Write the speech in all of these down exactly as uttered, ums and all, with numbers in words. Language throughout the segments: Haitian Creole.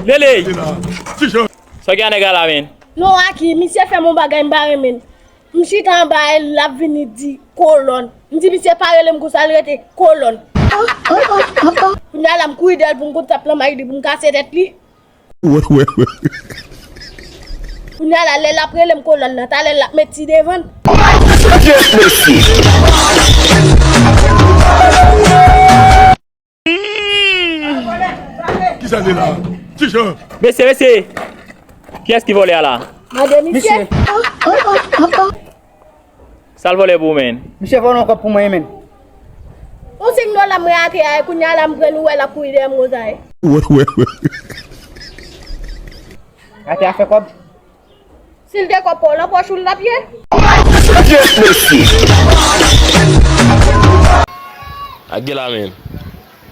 Lele! Sa w gen ak nèg la la, men? Non, Aki, misye fè m yon bagay m pa renmen. M chita anba e l ap vini di kolòn. M di misye pa rele m konsa, l rete kolòn. Kounye a la m kouri dèyè l pou m konn sa plan may li pou m kase tèt li. Wè, wè, wè. Kounye a la, lè l ap rele m kolòn nan, talè l ap met ti devan l. Dye mesi. Kisa de la? Ti jan. Mesye, mesye. Kiyès ki vòlè a la? Mande misye. Sa l vòlè pou ou, men? Misye vòlè yon kòb pou mwen, men. Yon senk dola mwen atè a, e kounye a la m pran l, ou wè l ap kouri dèyè m konsa, e. Wè, wè, wè. Atè a fè kòb. Si l te kòb pa w nan pòch ou l t ap ye. Dye mesi. Ak gen la, men.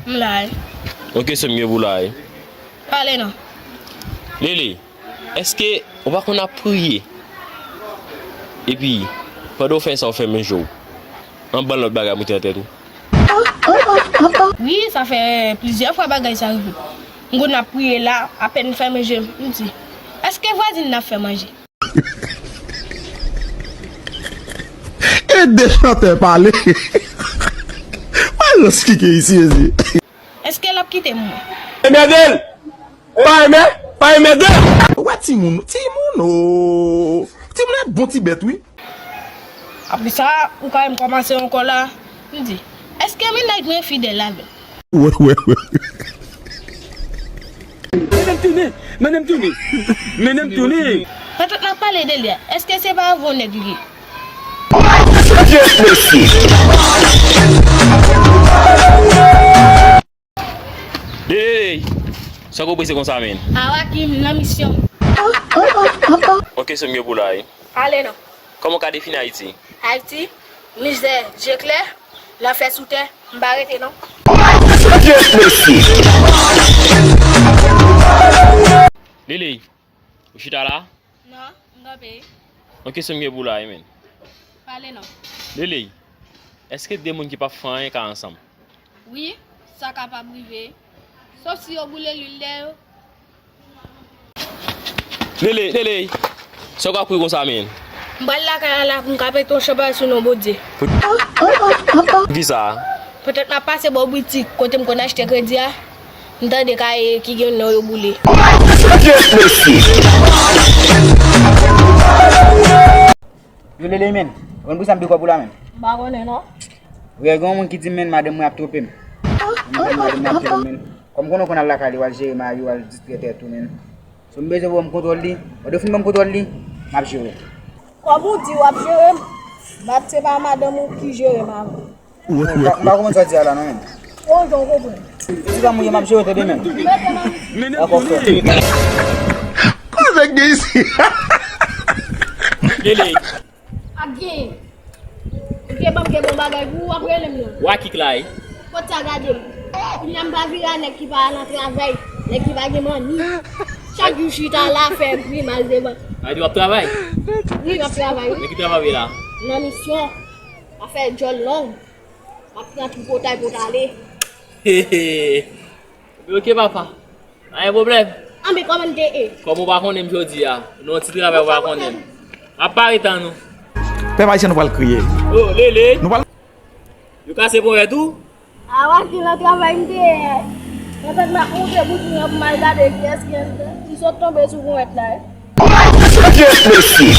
M la, e. Yon kesyon m gen pou w la, e. Pale non. Lele. Èske ou pa konn ap priye? Epi, pandan w fè sa, ou fèmen je w. Anba lòt bagay moute nan tèt ou. Wi, sa fè plizyè fwa bagay sa rive. M konn ap priye la, apèn m fèmen je m, m di, èske vwazin nan ap fè manje? Ede chantè pale. Malans ki gen isi, mezye. Èske l ap kite m mwen? Enmède l! Pa enmè, pa enmède! Wè timoun, timoun o. Timoun e bon ti bèt wi. Apre sa, ou ka wè m kòmanse ankò la. M di, èske mennaj mwen fidèl avè m? Wè, wè, wè. Mennen m tounen, mennen m tounen, mennen m tounen. Pandan n ap pale de li a, èske se pa avè yon nèg li ye? Dye mesi. Lele, sa w prese konsa, men? Awa ki m nan misyon. Ok, se m gen pou la, wi. Ale non. Kòman w ka defini Ayiti? Ayiti, mizè, je klè, lanfè sou tè, m pa rete non. Dye mesi. Lele, ou chita la? Non, m kanpe. Yon kesyon m gen pou w la, wi, men. Pale non. Lele, èske de moun ki p ap fè anyen ka ansanm? Wi, sa kapab rive. Sof si yo boule lwil dèyè yo. Lele, Lele, sa w ka kouri konsa, men? M pral lakay la, la pou m ka pete yon chanpay sou non Bondye. Poukisa? Petèt m ap pase bò boutik kote m konn achte kredi a, m tande kaye ki gen non yo boule. Dye mesi. Yo Lele, men, ou konn poukisa m dekò pou la, men? M pa konnen non. Ou wè, gen yon moun ki di m, men, madanm mwen ap twonpe m. Madanm mwen ap twonpe m, men. Kòm konnen w konn al lakay li, w al jere mari w, w al distrè tèt ou, men. So m bezwen pou w ban m kontwòl li. Lè w fin ban m kontwòl li, m ap jere w. Kòm ou di w ap jere m, bat se pa madanm ou ki jere m avan. M pa, m pa konprann sa w di a la non, men. Bon, jan w konprann. Ti fanm ou ye, m ap jere w tande, men. Dakò, frè. Kòman gen isi? Lele. Ak gen. Ou te ban m gen bon bagay pou ou, w ap rele m non. Wa kik la, wi. Kot sa gade m? Kounye a m pa vire a nèg ki pa al nan travay, nèg ki pa gen manmi. Chak jou chita la fè grimas devan. A di w ap travay? Wi, m ap travay, wi. Nan ki travay w ye la? Nan misyon. M ap fè djòl long. M ap pran tripotay pou t ale. He, he. Oke, papa. Pa gen pwoblèm. Anben, kòman n te ye? Kòm ou pa konnen m jodi a, nan yon ti travay ou pa konnen m. M ap pare tan nou. Pèp ayisyen, nou pral kriye. Oh, Lele. Nou pral Yo kase ponyèt ou? Awa ki nan travay m te ye. Pandan m ap monte boutik lan pou m al gade kiyès ki anndan, m sot tonbe sou ponyèt la. Dye mesi.